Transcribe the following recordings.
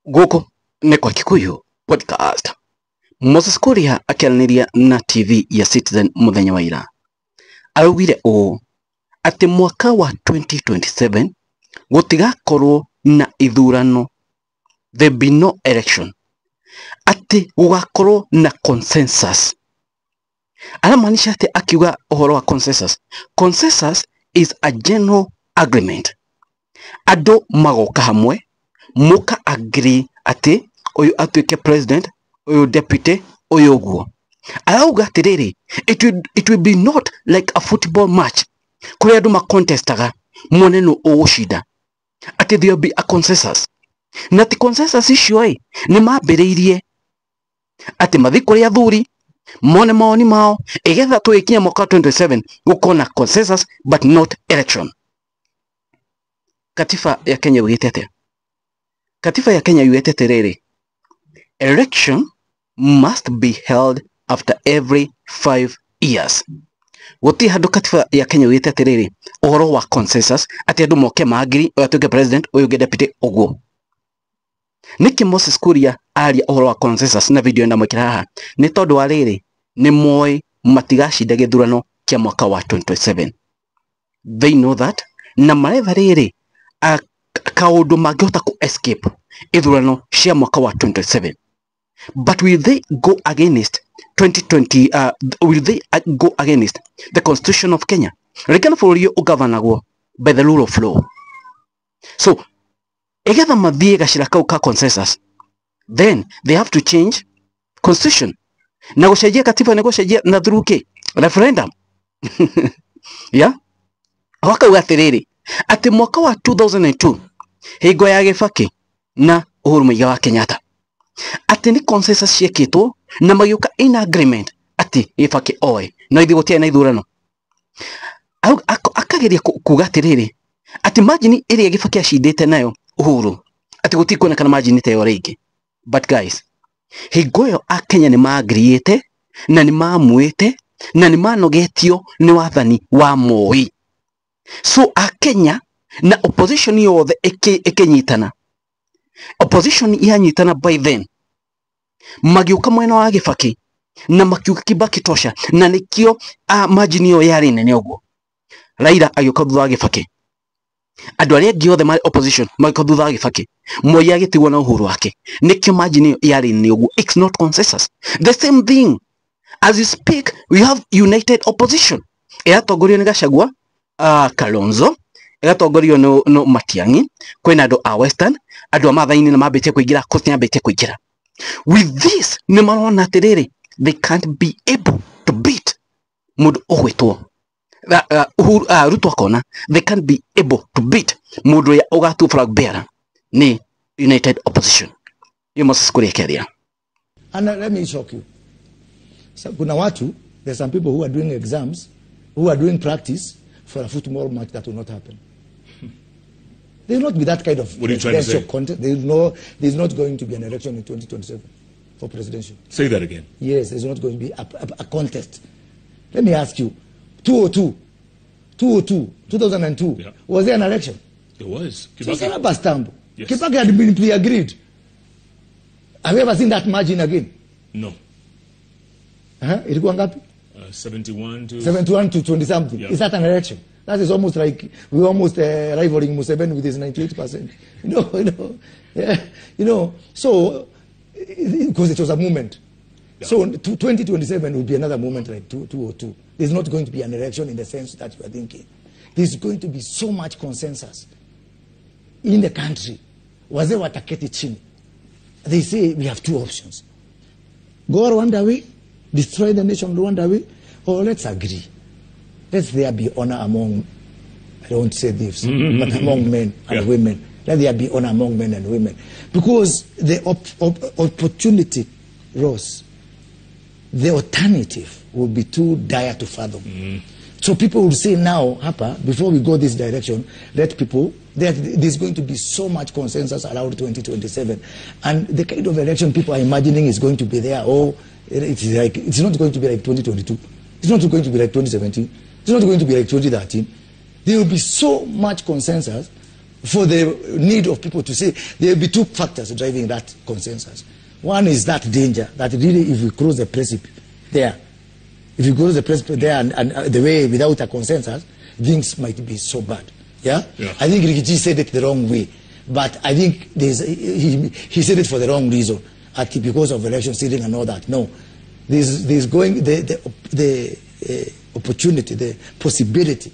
Gũkũ nĩ kwa Kikuyu Podcast. Moses Kuria akĩaranĩria na TV ya Citizen mũthenya wa ira araugire ũũ atĩ mwaka wa 2027 gũtigakorwo na ithurano, there be no election, atĩ gũgakorwo na consensus. Aramaanisha atĩ akiuga ũhoro wa consensus, consensus is a general agreement, andũ magoka hamwe mũka agree atĩ ũyũ atuĩke president, ũyũ deputy, ũyũ ũguo. Arauga atĩrĩrĩ, it will be not like a football match kũrĩa andũ macontestaga mone nũ ũgũcinda, atĩ there will be a consensus. Na ti consensus icio ĩ nĩ mambĩrĩirie atĩ mathiĩ kũrĩ athuri mone mawoni mao igetha tũgĩkinya mwaka wa 2027 gũkorwo na consensus but not election. Katiba ya Kenya yugĩte atĩa? Katiba ya Kenya yugĩte atĩrĩrĩ, election must be held after every 5 years. Gũtirĩ handũ katiba ya Kenya yugĩte atĩrĩrĩ ũhoro wa consensus, atĩ andũ moke maangiri ũyũ atuĩke president, ũyũ ũngĩ deputy ũguo. Nĩkĩ Moses Kuria aria ũhoro wa consensus na video ndamwĩkĩra haha? Nĩ tondũ wa rĩrĩ, nĩ moĩ matigacinda gĩthurano kĩa mwaka wa 2027. They know that, na maretha rĩrĩ kaũndũ mangĩhota ku escape ithurano cia mwaka wa 2027. But will they go against 2020, will they go against the constitution of Kenya? Ririkana bũrũri ũyũ ũgavanagwo by the rule of law. So igetha mathiĩ gacĩra kau ka consensus, then they have to change constitution. Na gũcenjia katiba nĩ gũcenjia na through kĩ? Referendum. Yeah, wakauga atĩrĩrĩ atĩ mwaka wa 2002 hingo ya Gĩbakĩ na Uhuru Muigai wa Kenyatta, atĩ nĩ consensus ciekĩtwo na magĩũka in agreement atĩ Gĩbakĩ oe no ithuĩ gũtiarĩ na ithurano. Akageria kuga atĩrĩrĩ atĩ margin ĩrĩa Gĩbakĩ acindĩte nayo Uhuru, atĩ gũtirĩ kuonekana margin ta ĩyo rĩngĩ. But guys, hingo ĩyo akenya nĩ maagiriĩte na nĩ maamuĩte na nĩ manogetio nĩ wathani wa Moi. So akenya na opposition yothe ĩkĩnyitana, opposition yanyitana by then magĩũka mwena wa Gĩbakĩ na makiuga Kibaki tosha, na nĩkĩo margin ĩyo yarĩ nene ũguo. Raila agĩũka thutha wa Gĩbakĩ, andũ arĩa angĩ othe marĩ opposition magĩũka thutha wa Gĩbakĩ, Moi agĩtigwo na Uhuru wake, nĩkĩo margin ĩyo yarĩ nene ũguo. It's not consensus. The same thing as you speak, we have united opposition ĩratongorio nĩ Gachagua, Kalonzo, ĩgatongorio nĩ Matiang'i. Kwĩna andũ a Western, andũ a Maathai-inĩ nĩ mambĩtie kũingĩra, Coast nĩ yambĩtie kũingĩra. With this nĩ marona atĩrĩrĩ, they can't be able to beat mũndũ ũgwĩtwo Uhuru, Ruto akona they can't be able to beat mũndũ ũrĩa ũgatua flag bearer nĩ united opposition. Iyo Moses Kuria akĩaria. And let me shock you. So, kuna watu, there's some people who are doing exams, who are doing practice for a football match that will not happen. There will not be that kind of What are you trying to presidential say? Contest. There is no, there's not going to be an election in 2027 for presidential. Say that again. Yes, there's not going to be a contest. Let me ask you, 202, 202, 2002, was there an election? There was. So it's a Kibaki. rubber stamp. Yes. Kibaki had been pre-agreed. Have you ever seen that margin again? No. Uh-huh. Ilikuwa ngapi? 71 to 71 to 20 something. Yeah. Is that an election? That is almost like we're almost rivaling Museveni with his 98%. Yeah, so because it was a movement. So 2027 will be another moment like 202. There's not going to be an election in the sense that you are thinking. There's going to be so much consensus in the country. Wazee wataketi chini. They say we have two options. Go Rwanda way, destroy the nation Rwanda way, or let's agree. Let there be honor among, I don't say thieves, but among men and women. Let there be honor among men and women. Because the opportunity, Ross, the alternative will be too dire to fathom. So people will say now, hapa, before we go this direction, let people, there's going to be so much consensus around 2027. And the kind of election people are imagining is going to be there, oh, it's like, it's not going to be like 2022. It's not going to be like 2017. It's not going to be like 2013. There will be so much consensus. For the need of people to say, there will be two factors driving that consensus. One is that danger, that really if we cross the precipice there, if you go to the precipice there and the way without a consensus, things might be so bad. Yeah? Yeah. I think Riggy G said it the wrong way, but I think he said it for the wrong reason, because of election stealing and all that. No, there's going the opportunity, the possibility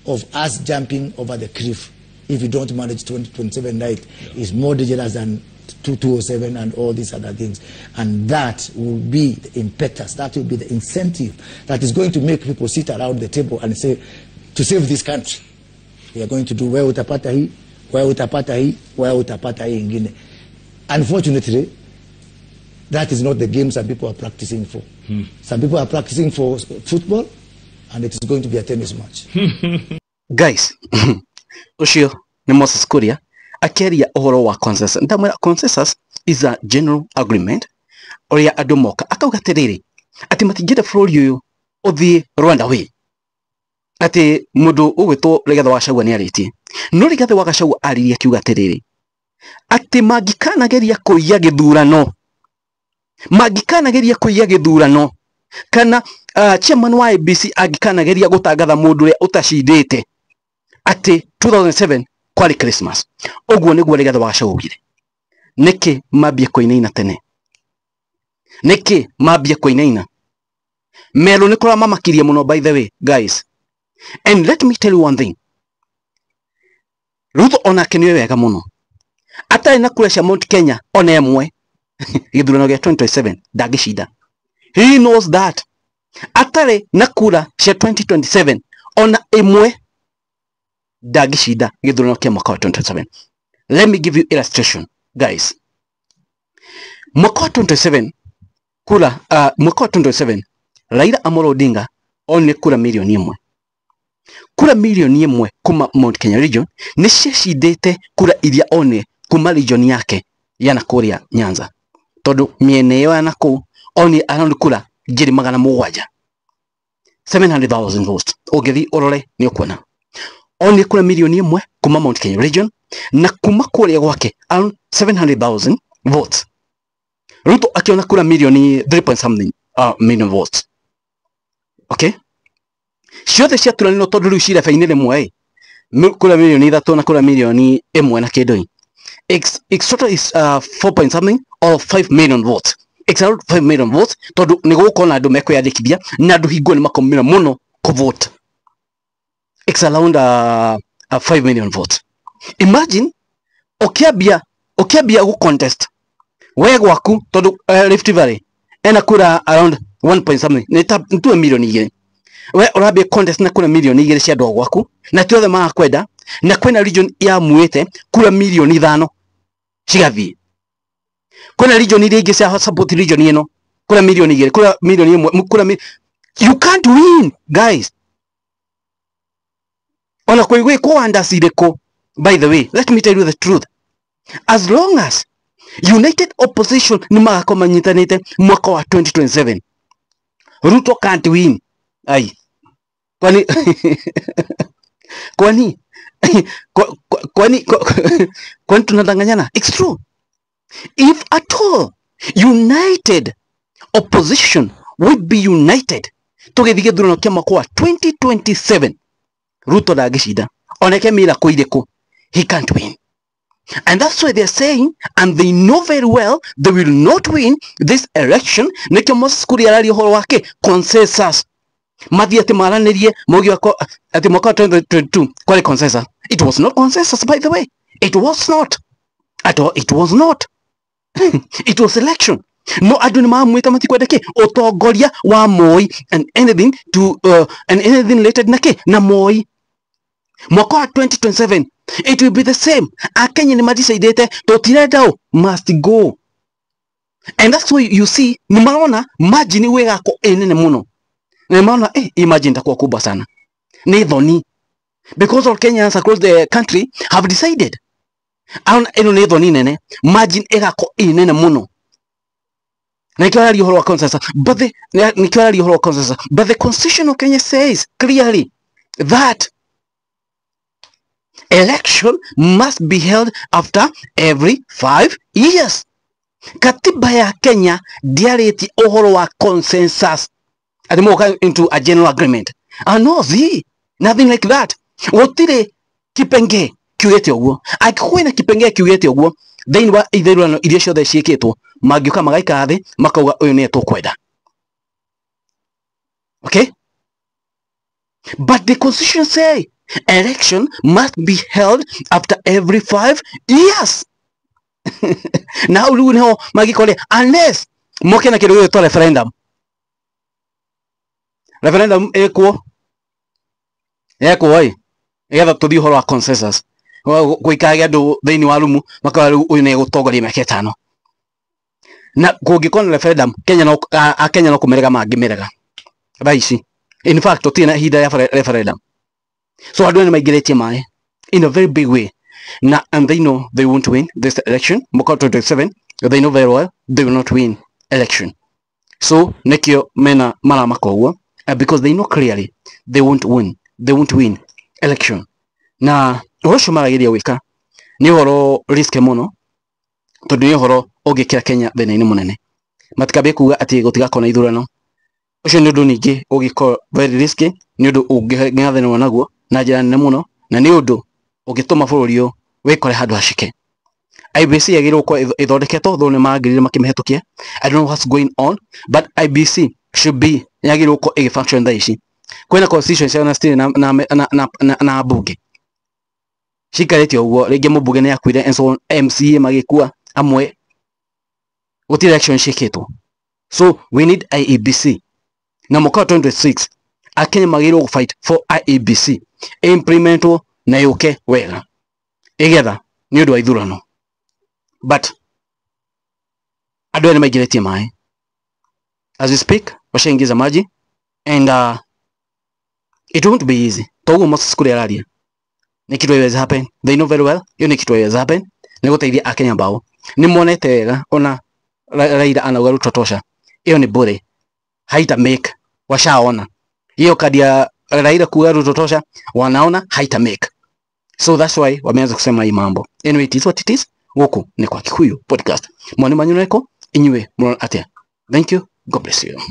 of us jumping over the cliff if we don't manage 2027 right, yeah, is more dangerous than 2007 and all these other things. And that will be the impetus, that will be the incentive that is going to make people sit around the table and say, to save this country, we are going to do well utapata hii, well utapata hii, well utapata hii ingine. Unfortunately, that is not the game some people are practicing for. Some people are practicing for football, and it is going to be a tennis match. Guys, ucio ni Moses Kuria akiaria uhoro wa consensus. Ndamwira consensus is a general agreement uria andu moka akauga atiriri ati matingĩenda bũrũri ũyũ ũthiĩ Rwanda way, ati mundu ugwitwo Rigathi wa Gachagua nĩ arĩtie. No Rigathi wa Gachagua aririe akiuga atiriri ati mangĩkanageria kũiya gĩthurano, mangĩkanageria kũiya gĩthurano kana chairman wa IEBC angĩkanageria gũtangatha mũndũ ũrĩa ũtacindĩte ati 2007 kwari Christmas. Ũguo nĩguo Rigathi wa Gachagua augire. Nĩkĩ mambie kũinaina tene? Nĩkĩ mambie kũinaina? Meru nĩ kũramamakirie mũno, by the way guys. And let me tell you one thing, Ruto onake nĩoĩ wega mũno atarĩ na kura cia Mount Kenya ona ĩmwe gĩthurano gĩa 2027 ndangĩcinda. He knows that atarĩ na kura cia 2027 ona ĩmwe ndangĩcinda gĩthurano kĩa mwaka wa 2027. Let me give you illustration guys. Mwaka wa 2027 kura mwaka wa 2027 Raila Amolo Odinga onire kura milioni ĩmwe. Kura milioni ĩmwe kuma Mount Kenya region nĩ ciacindĩte kura iria one kuma region yake ya nakũrĩa Nyanza, tondũ mĩena ĩyo ya nakũu onire around kura 700,000, 700,000 votes. Ũngĩthiĩ ũrore nĩ ũkuona onire kura milioni ĩmwe kuma Mount Kenya region na kuma kũrĩa gwake around 700,000 votes. Ruto akiona kura milioni 3 point something million votes. Okay, ciothe ciaturanirwo tondũ rĩu cirebe-inĩ rĩmwe ĩ kura milioni 3 na kura milioni 1 na kĩndũ. It's total is 4 point something or 5 million votes. It's around 5 million votes tondũ nĩ gũgũkorwo na andũ mekwĩyandĩkithia na andũ hingo nĩ makomĩra mũno kũvote. It's around 5 million votes. Imagine ũkĩambia gũ contest we gwaku tondũ Rift Valley ena kura around 1 point something nĩ tuwe milioni 2. We ũrambia contest na kura milioni 2 cia andũ a gwaku na ti othe marakwenda, na kwĩna region ya muĩte kura milioni 5 cigathiĩ. Kwĩna region iria ingĩ cia support region ĩno kura milioni 2, kura milioni 1, kura you can't win guys. Ona kwĩ wonders irĩkũ, by the way, let me tell you the truth, as long as united opposition nĩ magakorwo manyitanĩte mwaka wa 2027 Ruto can't win. Ai, kwani kwani kwani kwani tunadanganyana? It's true. If at all united opposition would be united tũgĩthiĩ gĩthurano kĩa mwaka wa 2027 Ruto ndangĩcinda oneke miracle irĩkũ, he can't win. And that's why they're saying, and they know very well they will not win this election. Nĩkĩo Moses Kuria araria ũhoro wake consensus, mathiĩ atĩ maranĩrie mauge atĩ mwaka wa 2022 kwarĩ consensus. It was not consensus, by the way. It was not at all. It was not. It was election. No andũ nĩ mamwĩta matikwenda kĩ ũtongoria wa Moi and anything to and anything related na kĩ na Moi. Mwaka wa 2027 it will be the same. Akenya nĩ madecidete tũtirenda ũ must go. And that's why you see nĩ marona margin ĩgakwo ĩ nene mũno, na nĩ marona margin itakuwa kubwa sana. Nĩ thoni, because all Kenyans across the country have decided arona ĩno nĩ thoni nene, margin ĩgakwo ĩ nene mũno. Na nĩkĩo araria ũhoro wa consensus, but the nĩkĩo araria ũhoro wa consensus, but the constitution of Kenya says clearly that Election must be held after every 5 years. Katiba ya Kenya ndiarĩtie ũhoro wa consensus atĩ moka into a general agreement. Ah, no, see, nothing like that. Gũtirĩ kipengee kiugĩte ũguo. Angĩkorwo kwĩna kipengee kiugĩte ũguo thĩinĩ wa ithurano iria ciothe ciĩkĩtwo, mangĩũka magaikara thĩ makauga ũyũ nĩwe tũkwenda. Okay? But the constitution say election must be held after every 5 years. Na hau rĩu nĩho mangĩkorwo unless moke na kĩndũ gĩgwĩtwo referendum. Referendum ĩkwo yekwo ĩ nĩgetha tũthiĩ ũhoro wa consensus, gũikarage andũ thĩinĩ wa rumu makauga rĩu ũyũ nĩ egũtongoria mĩaka 5. Na kũngĩkorwo na referendum Kenya no a Kenya no kũmĩrega mangĩmĩrega thaa ici. In fact tũtirĩ na ihinda rĩa referendum. So andũ nĩ maingĩrĩtie maĩ in a very big way. Na and they know they won't win this election. Mwaka 2027 they know very well they will not win election. So nĩkĩo mena maramaka ũguo, because they know clearly they won't win. They won't win election. Na ũhoro ũcio marageria gwĩka nĩ ũhoro risk mũno, tondũ nĩ ũhoro ũngĩkĩra Kenya thĩna-inĩ mũnene. Matikambie kuga atĩ gũtigakorwo na ithurano. Ũcio nĩ ũndũ ningĩ ũngĩkorwo very risky, nĩ ũndũ ũngĩng'athanĩrwo naguo na njĩra nene mũno, na nĩ ũndũ ũngĩtũma bũrũri ũyũ wĩkore handũ haceke. IEBC yagĩrĩirwo gũkorwo ĩthondeketwo, though nĩ marangĩrĩire makĩmĩhetũkia. I don't know what's going on, but IEBC should be yagĩrĩirwo gũkorwo ĩgĩfunction thaa ici. Kwĩna constituency ona citirĩ na mbunge cikarĩte ũguo, rĩngĩ mũmbunge nĩ akuire and so on, MCA magĩkua amwe, gũtirĩ election ciĩkĩtwo. So we need IEBC. Na mwaka wa 2026 Akenya magĩrĩirwo fight for IEBC implementwo na yũke wega ĩgetha nĩ ũndũ wa ithurano. But andũ aya nĩ maingĩrĩtie maĩ. As we speak, washaingiza maji and it won't be easy. Toguo Moses Kuria araria nĩ kitu haiwezi happen. They know very well hiyo ni kitu haiwezi happen. Nĩ gũteithia Akenya mbao. Nĩ monete wega ona Raila anauga Ruto tosha. Hiyo ni bure. Haita make. Washaona. Hiyo kadi ya Raila kuuga Ruto tosha, wanaona haita make. So that's why wameanza kusema hii mambo. Anyway, it is what it is. Gũkũ nĩ kwa Kikuyu Podcast. Mwani manyu nĩko inyuĩ mũrona atĩa? Thank you. God bless you.